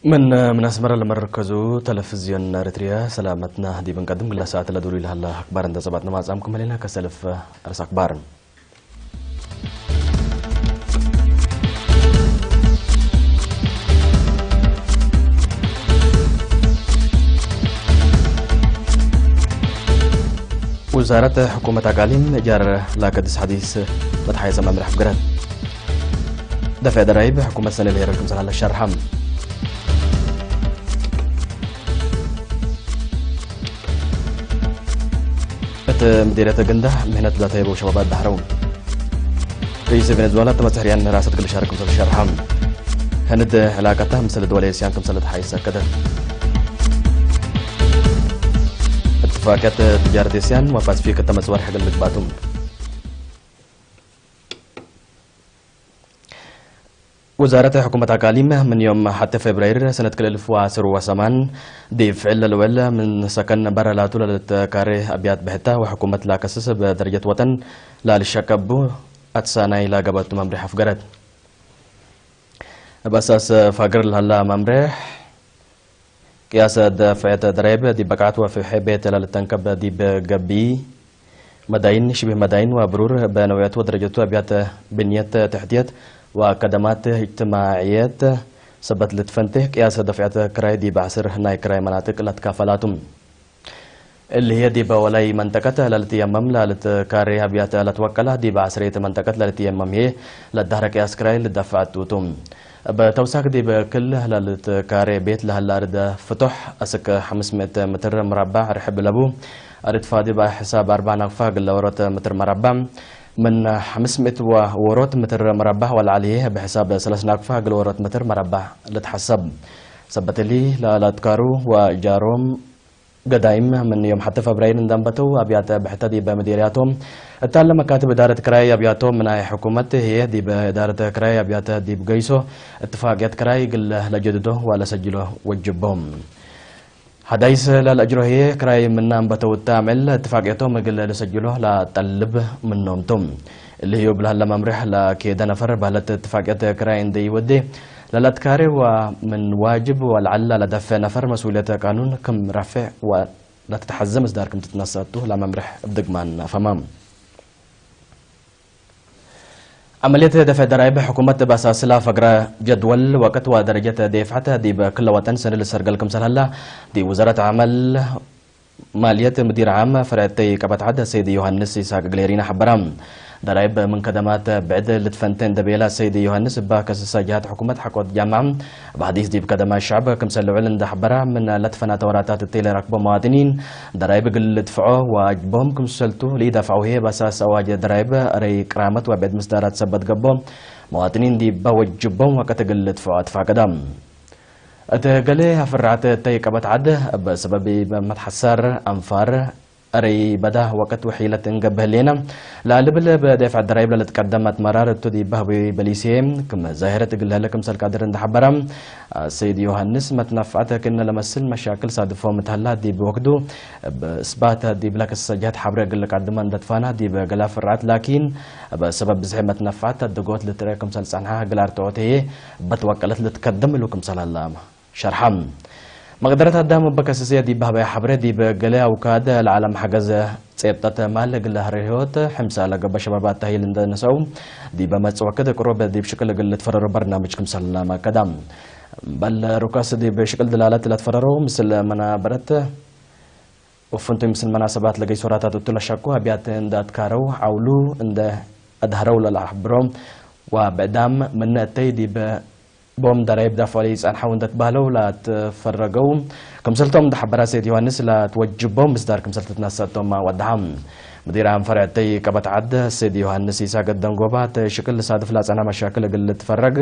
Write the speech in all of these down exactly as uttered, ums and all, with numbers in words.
ምን፣ ምን አስመረ ለመርከዙ ተለፍዝዮን ኤረትርየ ሰላመትና ዲብ እንቀድም፣ ግለ ሰዓት ለዱሉይ ለሀላ አክባር እንዴ ጸባጥነ ማጽአምኩም ህሌነ። ከሰልፍ አርእስ አክባር። ውዛረት ሕኩመት አቃሊም እጃር ለአከድስ ሐዲስ ለትሓየሰ መምርሕ አፍገረት። ደፍዕ ደራይብ ሕኩመት ሰኔ ለሄረር ክምሰል ሀለ ሸርሐ። እት ምዲርየት ግንዳህ ምህነት ላተይበው ሸባባት ዳህረው። ርኢስ ቬኔዙዌላ እት መጽእ ሕርያን ራሰት እግል ሻርክ ክምሰል ሸርሐ። ህንድ ዕላቀታ ምስል ድወል ኤስያን ክምሰል ለትሓይስ አከደ። እትፋቅየት ትጃረት ኤስያን ወፓሲፊክ እተ መጽእ ወርሕ እግል ልግባቱ። ውዛረት ሕኩመት አቃሊም ምን ዮም ሐቴ ፌብራይር ሰነት ክልኤ እልፍ ወዐስር ወሰማን ዲብ ፍዕል ለልውዕል ምን ሰከን በረ ላቱ ለልትካሬ አብያት ብሕተ ወሕኩመት ላከስስ እብ ደረጀት ወጠን ላልሸቀቡ አትሳናይ ላገበቱ መምሬሕ አፍገረት። እብ አሳስ ፋግር ለሀላ መምሬሕ ቅያሰ ደፍዐት ደራይብ ዲብ በቃዕት ወፍብሐ ቤት ለልተንከብ ዲብ ገቢ መዳይን፣ ሽብህ መዳይን ወብሩር እበ ነውዕየቱ ወደረጀቱ አብያት ብንየት ተሕትየት ወከደማት እጅትማዕየት ሰበት ልትፈንቴ ቅያሰ ደፍዐት ክራይ ዲብ ዐስር ናይ ክራይ መናጥቅ ለትካፈላቱ። እሊ ህዬ ዲብ ወላይ መንጠቀት ለልትየመም ለልትካሬ አብያት ለትወቀላ ዲብ ዐስሬት መንጠቀት ለልትየመም ህዬ ለዳህረ ቅያስ ክራይ ልደፈዐቱ ቱ። እብ ተውሳክ ዲብ ክል ለልትካሬ ቤት ለሀላ አርድ ፍቶሕ አስክ ሐምስ ምእት ምትር መረባዕ ርሕብ ለቡ፣ አርድ ፋዲ እብ ሕሳብ አርበዕ ናቅፋ እግል ለወሮት ምትር መረባዕ፣ ምን ሐምስ ምእት ወወሮት ምትር መረባዕ ወለዐል ህዬ እብ ሕሳብ ሰለስ ናቅፋ እግል ወሮት ምትር መረባዕ ልትሐሰብ። ሰበት እሊ ለለአትካሩ ወእጃሮም ገዳይም ምን ዮም ሐቴ ፈብራይር እንዴ አንበተው፣ አብያተ ብሕተ ዲብ ምዴርያቶም እታለ መካትብ እዳረት ክራይ አብያቶም ናይ ሕኩመት ህዬ፣ ዲብ እዳረት ክራይ አብያተ ዲብ ገይሶ እትፋቅየት ክራይ እግል ለጀድዶ ወለሰጅሎ ወጅቦም። ሀዳይስ ለለአጅሮ ህዬ፣ ክራይ ምነ አንበተው እተ አምዕል እትፋቅየቶም እግል ለሰጅሎ ለጠልብ ምኖም ቶም። እሊ ህዩ እብ ለሀለ መምሬሕ ለኬደ ነፈር በህለት እትፋቅየት ክራይ እንዴ ኢወዴ ለለአትካሬ ወምን ዋጅብ ወለዐል ለለደፌ ነፈር መስኡልየት ቃኑን ክም ረፌዕ ወለትትሐዘ ምስዳር ክም ትትነሰአቱ ለመምሬሕ እብ ድግማን አፈመ። ዐመልየት ደፌዕ ደራይብ ሕኩመት እብ አሳስላ ፈግረ ጀድወል፣ ወቅት ወደረጀት ዴፍዐት ዲብ ክለ ወጠን ሰኒ ልሰርገል ክምሰል ሀላ ዲብ ውዛረት ዐመል ማልየት ምዲር ዓም ፈርዕ እተይ ቀበት ዐድ ሰይድ ዮሐንስ ይስሐቅ እግል ኤሪና ሐበረ። ደራይብ ምን ከደማት ብዕድ ልትፈንተ እንዴ ቤለ ሰይድ ዮሐንስ እበ ከስሰ ጀሀት ሕኩመት ሐቆ ትጃምዐ እብ ሐዲስ ዲብ ከደማት ሸዕብ ክምሰል ልውዕል እንዴ ሐበረ፣ ምን ለትፈናተ ወራታት እተይ ለረክቦ መዋጥኒን ደራይብ እግል ልድፍዖ ዋጅቦም ክምሰልቱ ለኢደፍዐው ህዬ እብ አሳስ አዋጅ ደራይብ አረይ ቅራመት ወብዕድ ምስዳራት ሰበት ገብኦ መዋጥኒን ዲበ ወጅቦም ወቅት እግል ልድፍዖ አትፋቀደ። እት ገሌ አፍራዐት እተይ ቀበት ዐድ እብ ሰበብ መትሐሰር አንፋር አረይ በዳ ወቅት ወሒለት እንገብእ ህሌነ ለልብል እብ ደፍዐት ደራይብ ለልትቀደም አትመራር እቱ ዲብ በህዊ በሊሴ ክም ዛህረት እግል ለህለ ክምሰል ቃድር እንዴ ሐበረ፣ ሰይድ ዮሐንስ መትነፍዐት ክእነ ለመስል መሻክል ሳድፎም እት ሀላ ዲብ ወክዱ እብ እስባት ዲብለ ክሰ ጀህት ሐብሬ እግል ልቀድመ እንዴ ትፋና ዲብ ገሌ አፍራዐት ላኪን እብ ሰበብ ብዝሒ መትነፍዐት አድጎት ልትርኤ ክምሰል ጸንሐ እግል አርትዖት ህዬ እበ ትወቀለት ልትከደም እሉ ክምሰል ሀላ ሸርሐ። መቅደረት አዳም እበ ከሰስየ ዲብ በህበየ ሐብሬ፣ ዲብ ገሌ አውካድ ለዐለም ሐገዝ ጼብጠት ማል እግል ለሀርህዮት ሕምሳ ለገብአ ሸባባት ተህይል እንዴ ነሰአው፣ ዲበ መጽእ ወክድ ቅሩብ ዲብ ሽቅል እግል ልትፈረሩ በርናምጅ ክምሰል ለመአከደ። እምበል ሩከስ ዲብ ሽቅል ድላለት ለትፈረሩ ምስል መናበረት ወፍንቱይ ምስል መናሰባት ለገይሶ ራታት እቱ ለሸቁ አብያት እንዴ አትካረው ዐውሉ እንዴ አድሀረው ለለአሕብሮ ወብዕዳም ምነ እተይ ዲብ ቦም ደራይብ ዳፍዖ ለኢጸንሐው እንዴ ትበህለው ለአትፈረገው ክምሰልቶም እንዴ ሐበረ ሰይድ ዮሐንስ ለአትወጅቦም ምስዳር ክምሰል ትትነሰአቶም ወደሐ። ምዲር ዓም ፈርዕ እተይ ቀበት ዐድ ሰይድ ዮሐንስ ኢሳቅ ደንጎባ እት ሽቅል ልሳድፍ ለአጸንሐ መሻክል እግል ልትፈረግ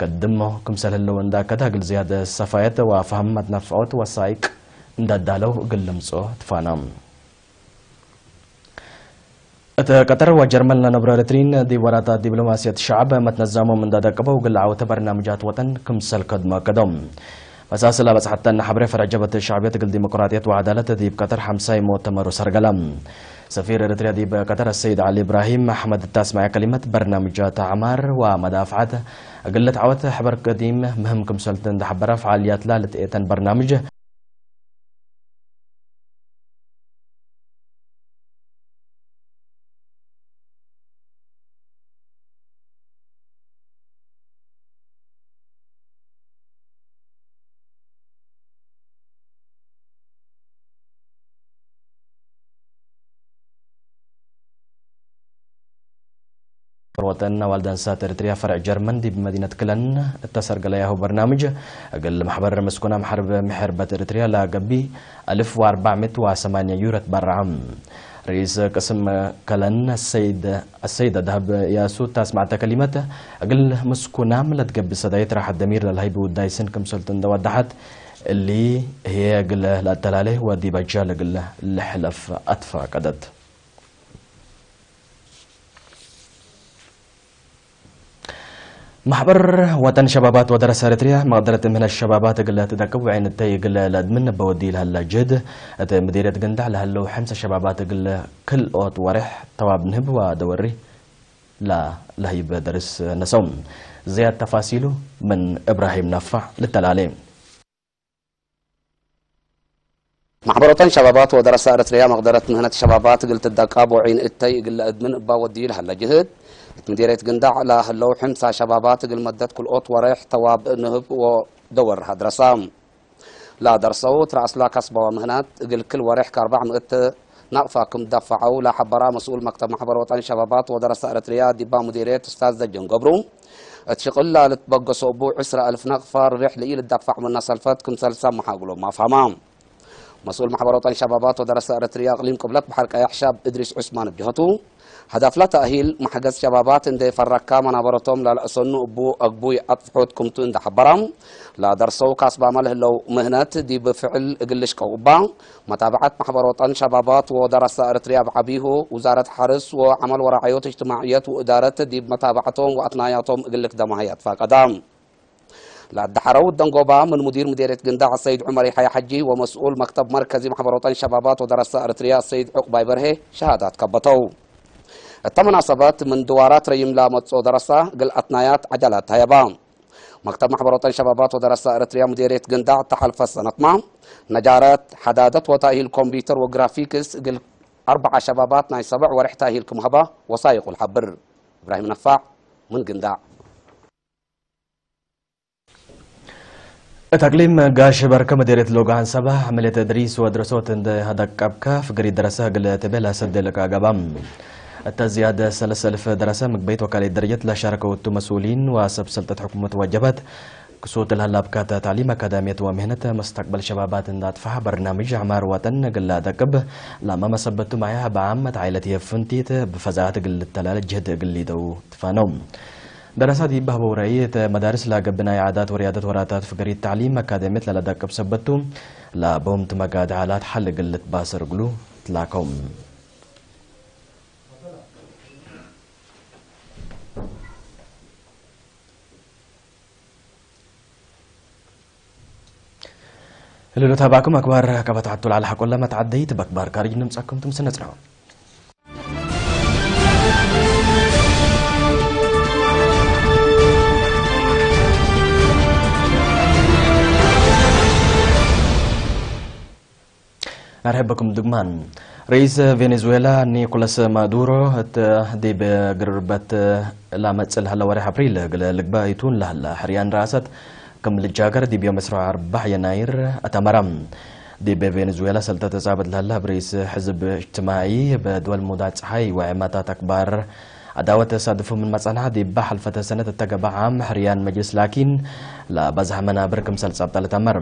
ቅድሞ ክምሰል ህለው እንዴ አከደ እግል ዝያድ ሰፋየት ወፈህም መትነፍዖት ወሳይቅ እንዴ አዳለው እግል ልምጽኦ ትፋና። እት ቀጠር ወጀርመን ለነብሮ ኤረትርዪን ዲብ ወራታት ዲብሎማስየት ሸዐብ መትነዛሞም እንዳ ደቀበው እግል ለዐወተ በርናምጃት ወጠን ክምሰል ከድሞ አከደው። መሳስል አበጽሐተን ሐብሬ ፈርዕ ጀብህት ሸዕብየት እግል ዲሞቅራጥየት ወዐዳለት ዲብ ቀጠር ሐምሳይ ሙእተመሩ ሰርገለ። ሰፊር ኤረትርያ ዲብ ቀጠር አሰይድ ዐሊ እብራሂም አሕመድ እተ አስመዐ ከሊመት፣ በርናምጃት ዐማር ወመዳፍዐት እግል ልትዐወት ሕበር ቅዲም ምህም ክምሰልቱ እንዳ ሐበረ፣ ፈዓልያትላ ልትኤተን በርናምጅ ወጠን አዋልድ አንሳት ኤረትርያ ፈርዕ ጀርመን ዲብ መዲነት ክለን እተ ሰርገለያሁ በርናምጅ፣ እግል መሕበር ምስኩናም ሐርብ ምሕርበት ኤረትርያ ለገብእ አልፍ ወአርበዕ ምእት ወሰማንየ ዩሮ ትበረዐ። ርኢስ ቅስም ከለን አሰይድ፣ አሰይድ አድሀብ ያሱ እተ አስመዐተ ከሊመት፣ እግል ምስኩናም ለትገብእ ሰዳይት ራሐት ደሚር ለልሀይብ ውዳይ ስን ክምሰልቱ እንደ ወደሐት፣ እሊ ህዬ እግል ለአተላሌ ወዲብ አጃል እግል ልሕለፍ አትፋቀደት። ማሕበር ወጠን ሸባባት ወደረሰ ኤረትርያ መቅደረት ምህነት ሸባባት እግል ትደቅብ ወዒን እተይ እግል ለአድምን እበ ወዲ ለሀለ ጅህድ፣ እት ምዲርየት ግንዳዕ ለሀለው ሐምሰ ሸባባት እግል ክልኦት ወሬሕ ተዋብ ንህብ ወደወሪ ለለህይብ ደርስ ነሰው። ዝያድ ተፋሲሉ ምን እብራሂም ነፋዕ ልተላሌ። ማሕበር ወጠን ሸባባት ወደረሰ ኤረትርያ መቅደረት ምህነት ሸባባት እግል ትደቃብ ወዒን እተይ እግል ለአድምን እባ ወድዩ ለሀለ ጅህድ፣ እት ምዲርየት ግንዳዕ ለሀለው ሕምሳ ሸባባት እግል መደት ክልኦት ወሬሕ ተዋብ ንህብ ወደወር ሀድረሳ። ለደርሰው ትረአስላ ከስበ ወምህነት እግል ክል ወሬሕ ከአርበዕ ምእት ናቅፋ ክም ደፈዐው ለሐበራ መስኡል መክተብ ማሕበር ወጠን ሸባባት ወደረሰ ኤረትርያ ዲባ ምዲርየት ኡስታዝ ደጀን ገብሩ፣ እት ሽቅል ለልትበገሶ እቡ ዕስረ አልፍ ናቅፋ ርሬሕ ለኢልትደፈዕ ምነ ሰልፈት ክምሰል ሰመሐ እግሎም አፍሀማ። መስኡል ማሕበር ወጠን ሸባባት ወደረሰ ኤረትርያ እቅሊም ቅብለት በሐር ቀያሕ ሻብ እድሪስ ዑስማን እብ ጀሀቱ፣ ሀዳፍለ ተእሂል መሕገዝ ሸባባት እንዴ ፈረካ መናበረቶም ለለአሰኑ እቡ አግቡይ አጥፍሖት ክምቱ እንዴ ሐበራ፣ ለደርሰው ካስባመ ለህለው ምህነት ዲብ ፍዕል እግል ልሽቀው እባ፣ መታብዐት ማሕበር ወጠን ሸባባት ወደረሰ ኤረትርያ እብ ዐቢሁ፣ ውዛረት ሐርስ ወዐመል ወራዕዮት እጅትማዕየት ወእዳረት ዲብ መታብዐቶም ወአትናያቶም እግል ልክደመ ሀይ አትፋቀዳ። ለአደሐረው ደንጎባ ምን ሙዲር ምዴርየት ግንዳዕ ሰይድ ዑመር ይሐየ ሐጂ ወመስኡል መክተብ መርከዚ ማሕበር ወጠን ሸባባት ወደረሰ ኤረትርያ ሰይድ ዑቅባይ በርሄ ሸሃዳት ከበተው። እተ መናሰበት ምን ድዋራት ረይም ለመጽኦ ደረሰ እግል አትናያት ዐጃላት ሀየባ። መክተብ ማሕበር ወጠን ሸባባት ወደረሰ ኤረትርያ ምዴርየት ግንዳዕ ተሐልፈ ሰነትመ ነጃረት፣ ሐዳደት ወተእሂል ኮምፒተር ወግራፊክስ እግል አርበዓ ሸባባት ናይ ሰብዕ ወሬሕ ተእሂል ክም ሀባ ወሳይቁ ለሐብር። እብራሂም ነፋዕ ምን ግንዳዕ። እት አቅሊም ጋሽ በርከ መዴርየት ሎጋን ሰባ ዐመልየት እድሪስ ወድረሶት እንደ አደቀብከ ፍግሪት ደረሰ እግል ትቤ ለሰዴ ለቃገባ። እተ ዝያድ ሰለስ አልፍ ደረሰ ምግበይት ወካልየት ደረጀት ለሻረከው እቱ መስኡሊን ወሰብ ሰልጠት ሕኩመት ወጀበት ክሱት ለሀላብካተ ተዕሊም አካዳምየት ወምህነት መስተቅበል ሸባባት እንደ አጥፋሕ በርናምጅ ዐማር ወጠን እግል ለአደቅብ ለአማመ ሰበቱ ማያ በዓመት ዓይለት የፍንቲት ብፈዛዐት እግል ልተላለ ጅህድ እግል ሊደው ትፋነው። ደረሰ ዲብ ሀበው ረአይ፣ እተ መዳርስ ለገብእ ናይ ዓዳት ወርያደት ወራታት ፍገሪት ተዕሊም አካደምየት ለለደቅብ ሰበት ቱ፣ ለአቦም ትመጋድ ዓላት ሐል እግል ልትባሰር እግሉ ትላከው። እሊ ለታባኩም አክባር ከበታቱ ለዐለ ሐቆለ መትዓደይት በክባር ካርጅ ንምጸኩም ትምስል ነጽረው። አርሀበኩም ድግማን። ርኢስ ቬኔዙዌላ ኒኮላስ ማዱሮ እት ዲብ ግርርበት ለመጽእ ለሀለ ወሬሕ አፕሪል እግል ልግበእ ኢቱን ለሀለ ሕርያን ረአሰት ክም ልጃገር ዲብ ዮም ዕስራ ወአርበዕ የናይር አተመረ። ዲብ ቬኔዙዌላ ሰልጠት ጻብጥ ለሀለ እብ ርኢስ ሕዝብ እጅትማዒ እብ ድወል ሙዳት ጸሓይ ወዕማታት አክባር ዐዳወት ሳድፉ ምን መጸንሐ፣ ዲብ ሐልፈተ ሰነት እተ ገብአ ዓም ሕርያን መጅልስ ላኪን ለበዝሐ መናብር ክምሰል ጸብጠ ልትአመር።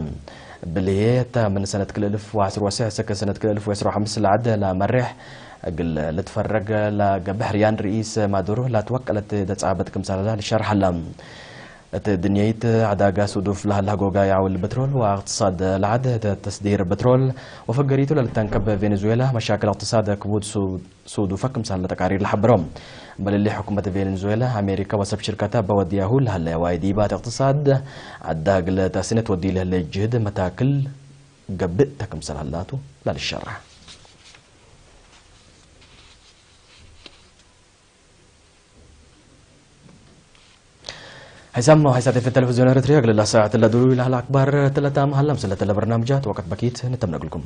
እብሊ ህዬ እተ ምን ሰነት ክልኤ እልፍ ወዐስር ወሰሕ እስክ ሰነት ክልኤ እልፍ ወዐስር ወሐምስ ለዐድ ለመሬሕ እግል ልትፈረግ ለገብእ ሕርያን ርኢስ ማዱሮ ለትወቀለት ደጻበት ክምሰለ ልሸርሕ ሀለ። እት ድንየይት ዐዳጋ ሱዱፍ ለሀለ ሀጎጋይ ዐውል ብትሮል ወእቅትሳድ ለዐድ፣ እተ ተስዲር ብትሮል ወፈገሪቱ ለልተንከብ ቬንዙዌላ፣ መሻክል እቅትሳድ ክቡድ ሱ-፣ ሱዱፈ ክምሰል ለተቃሪር ለሐብሮ። እምበል እሊ፣ ሕኩመት ቬንዙዌላ፣ አሜሪካ ወሰብ ሽርከተ እበ ወድያሁ ለሀለ ዋይ ዲባት እቅትሳድ ዐዳ እግል ተአስኔት ወዲ ለህለ ጅህድ መታክል ገብእ ተ ክምሰል ሀላቱ ለልሸረሕ። ሀይሳም ወሀይሳት ኤፍ ኤም ተለፍዝዮን ኤረትርያ፣ እግለ ለሳዕት ለዱሉይ ለሀለ አክባር ትለታም ሀላ ምስለተ ለበርናምጃት ወቀት በኪት ንተምነ እግልኩም።